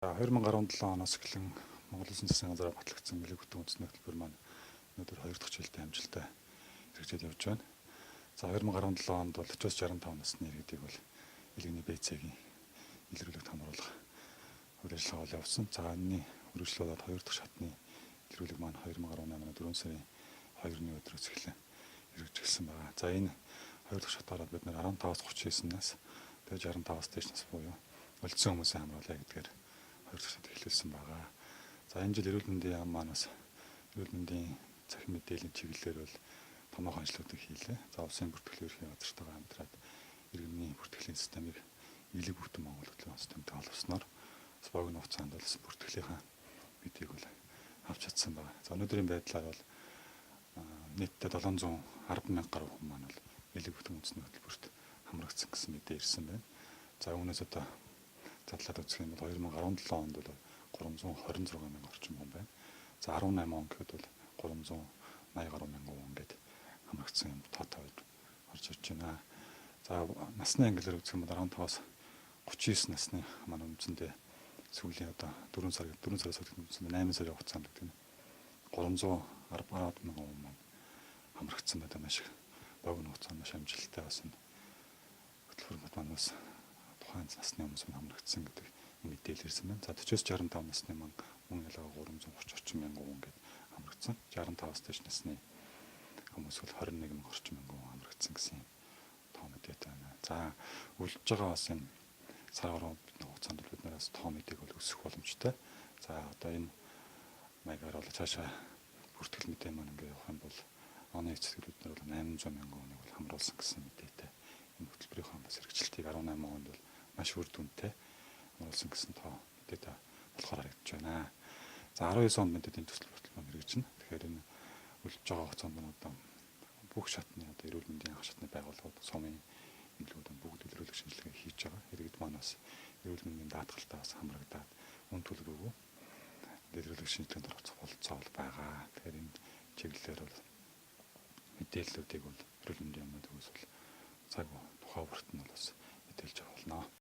За 2017 оноос эхлэн Монгол Улсын засгийн газраар батлагдсан элэг бүтэн үндэсний хөтөлбөр маань өнөөдөр хоёр дахь жилдээ амжилттай хэрэгжээд явж байна. За 2017 онд бол 40-65 насны иргэдийг бол элэгний БЦ-гийн илрүүлэгт хамруулах үйл ажиллагаа бол явуулсан. За энэний үргэлжлэл болоод хоёр дахь шатны илрүүлэг маань 2018 оны 4 сарын 2-ны өдрөөс эхлэн хэрэгжүүлсэн байгаа. За энэ хоёр дахь шатаараа бид нэр 15-аас 39 нас, тэгээ 65-аас дээш нас буюу үлдсэн хүмүүсээ хамруулъя гэдгээр хоёр дахь шат эхлүүлсэн байгаа. За энэ жил эрүүл мэндийн яам маань бас эрүүл мэндийн цахим мэдээллийн чиглэлээр бол томоохон ажлуудыг хийлээ. За улсын бүртгэлийн ерхий газартайгаа хамтраад иргэний бүртгэлийн системийг элэг бүтэн Монгол хөтөлбөрийн системтэй холбосноор бас богино хугацаанд бол бүртгэлийнхаа мэдээг бол авч чадсан байна. За өнөөдрийн байдлаар бол нийтдээ 710 мянга гаруй хүн маань бол элэг бүтэн үндэсний хөтөлбөрт хамрагдсан гэсэн мэдээ ирсэн байна. За үүнээс одоо задлаад үзэх юм бол 2017 онд бол 326 мянга орчим хүн байна. За 18 он гэхэд бол 380 гаруй мянган хүн ингээд хамрагдсан юм тоотой орж ирж байна. За насны ангиллаар үзэх юм бол 15-аас 39 насны маань үндсэндээ сүүлийн одоо 4 сар 4 сараас үндсэндээ 8 сарын хугацаанд гэдэг нь 310 мянган хүн маань хамрагдсан байдаг. Маш их богино хугацаанд маш амжилттай бас энэ хөтөлбөр маань бас тухайн насны хүмүүс маань хамрагдсан гэдэг мэдээлэл ирсэн байна. За 40-оос 65 насны маань мөн ялгаа 330 орчим мянган хүн гээд хамрагдсан. 65-аас дээш насны хүмүүс бол 21 мянга орчим мянган хүн хамрагдсан гэсэн юм тоо мэдээтэй байна. За үлдэж байгаа бас энэ сар гаруй хугацаанд бид нараас тоо мэдээг бол өсөх боломжтой. За одоо энэ маягаар бол цаашаа бүртгэл мэдээ маань ингээ явах юм бол оны эцэст бид нар бол 800 мянган хүнийг бол хамруулсан гэсэн мэдээтэй. Энэ хөтөлбөрийнхөө бас хэрэгжилтийг 18 онд бол маш үр дүнтэй хамруулсан гэсэн тоо мэдээтэй болохоор харагдаж байна. За 19 онд мэдээд энэ төсөл бүртгэл маань хэрэгжинэ. Тэгэхээр энэ үлдэж байгаа хугацаанд нь одоо бүх шатны одоо эрүүл мэндийн анх шатны байгууллагууд, сумын эмнэлгүүд бүгд илрүүлэх шинжилгээ хийж байгаа. Иргэд маань бас эрүүл мэндийн даатгалтай бас хамрагдаад үн төлбөргүй илрүүлэх шинжилгээнд оролцох бололцоо бол байгаа. Тэгэхээр энэ чиглэлээр бол мэдээллүүдийг бол эрүүл мэндийн яамны төвөөс бол цаг тухай бүрт нь бол бас мэдээлж явах болно.